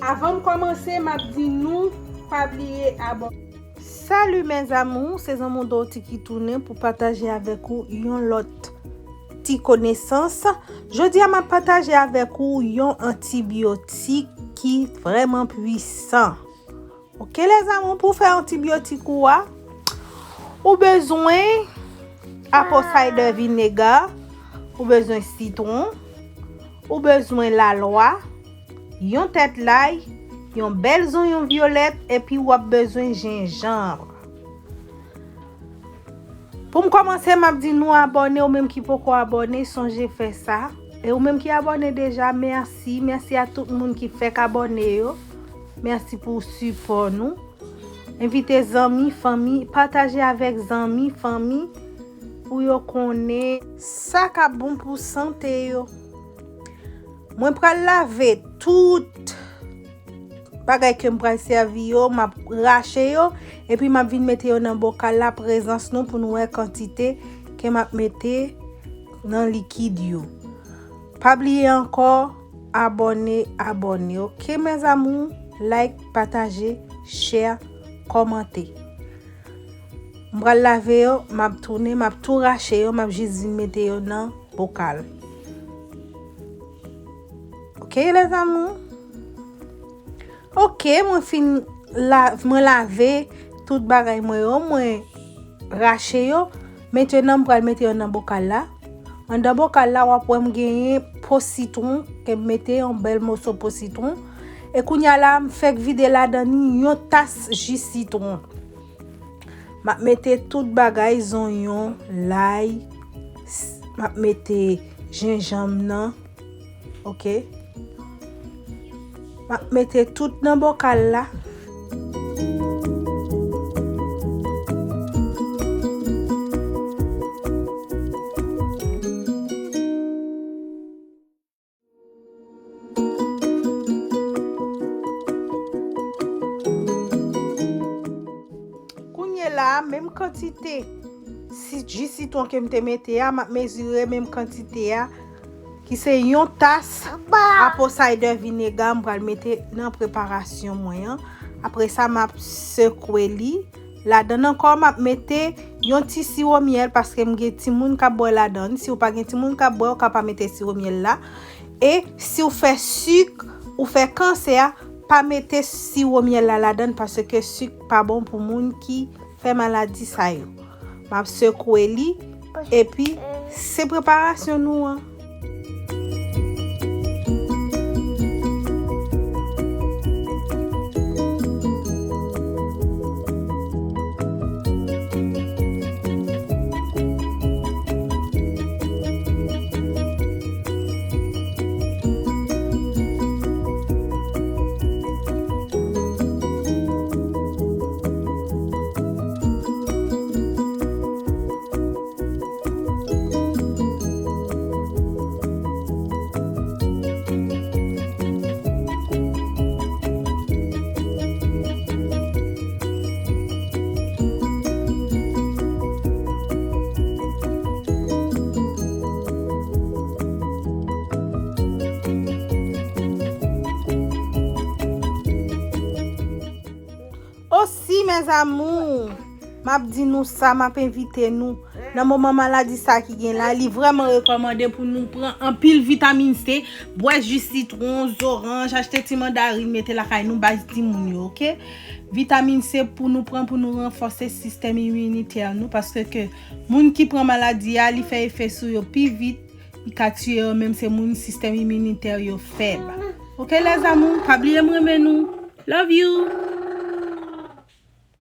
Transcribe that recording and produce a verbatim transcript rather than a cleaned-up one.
Avan m kòmanse, m ap di nou pa bliye abòne. Salut mes amours, se zanmi w Dorothy ki tounen pou pataje avèk ou yon lòt ti konesans. Jodi a, m ap pataje avèk ou yon antibiyotik ki vrèman pwisan. Ok, les amours, pou fè antibiyotik ou a, ou bezwen apple cider vinegar, ou bezwen sitwon, ou bezwen lalwa, yon tèt lay, yon bèl zonyon vyolèt, epi w ap bezwen jenjanm. Pou m kòmanse, m ap di nou abòne, ou menm ki poko abòne, sonje fè sa. E ou menm ki abòne deja, mèsi. Mèsi a tout moun ki fèk abòne yo. Mèsi pou sipò nou. Envite zanmi, fanmi, pataje avèk zanmi, fanmi, pou yo konnen sa k ap bon pou sante yo. Mwen pral lave tout bagay ke m pral sèvi yo, m ap rache yo, epi m ap vin mete yo nan bokal la, prezans nou pou nou wè kantite ke m ap mete nan likid yo. Pa bliye ankò, abòne, abòne, ok, mes amours? Like, pataje, share, kòmante. M pral lave yo, m ap tounen, m ap tou rache yo, m ap jis vin mete yo nan bokal. Ok, les amours? Ok, mwen fin la, mwen lave tout bagay mwen yo, mwen rache yo. Mentnan, m pral mete yo nan bokal la. Anndan bokal la, w ap wè m genyen po sitwon, ke m mete yon bèl moso po sitwon. E kounye a la, m fèk vide ladan li yon tas ji sitwon. M ap mete tout bagay, zonyon, lay, s-, m ap mete jenjanm nan, ok? M ap mete tout nan bokal la. Kounye la, menm kantite si-, ji sitwon ke m te mete a, m ap mezire menm kantite a, ki se yon tas apple cider vinegar m pral mete nan preparasyon mwen an. Apre sa, m ap sekwe li. Ladan l ankò, m ap mete yon ti siwo myèl, paske m gen timoun k ap bwè ladan l. Si w pa gen timoun k ap bwè, ou ka pa mete siwo myèl la. E si w fè sik, ou fè kansè, pa mete siwo myèl la ladan l, paske sik pa bon pou moun ki fè maladi sa yo. M ap sekwe li, epi se preparasyon nou an. Osi, mes amours, m ap di nou sa, m ap envite nou. Nan moman maladi sa ki gen la, li vrèman rekòmande pou nou pran anpil vitamin C, bwè ji sitwon, zoranj, achte ti mandarin, mete lakay nou, bay timoun yo, ok? Vitamin C pou nou pran, pou nou ranfòse sistèm iminitè nou, paske ke moun ki pran maladi a, li fè efè sou yo pi vit, li ka tiye yo, menm se moun sistèm iminitè yo fèb. Ok, les amours, pa bliye m renmen nou. Love you!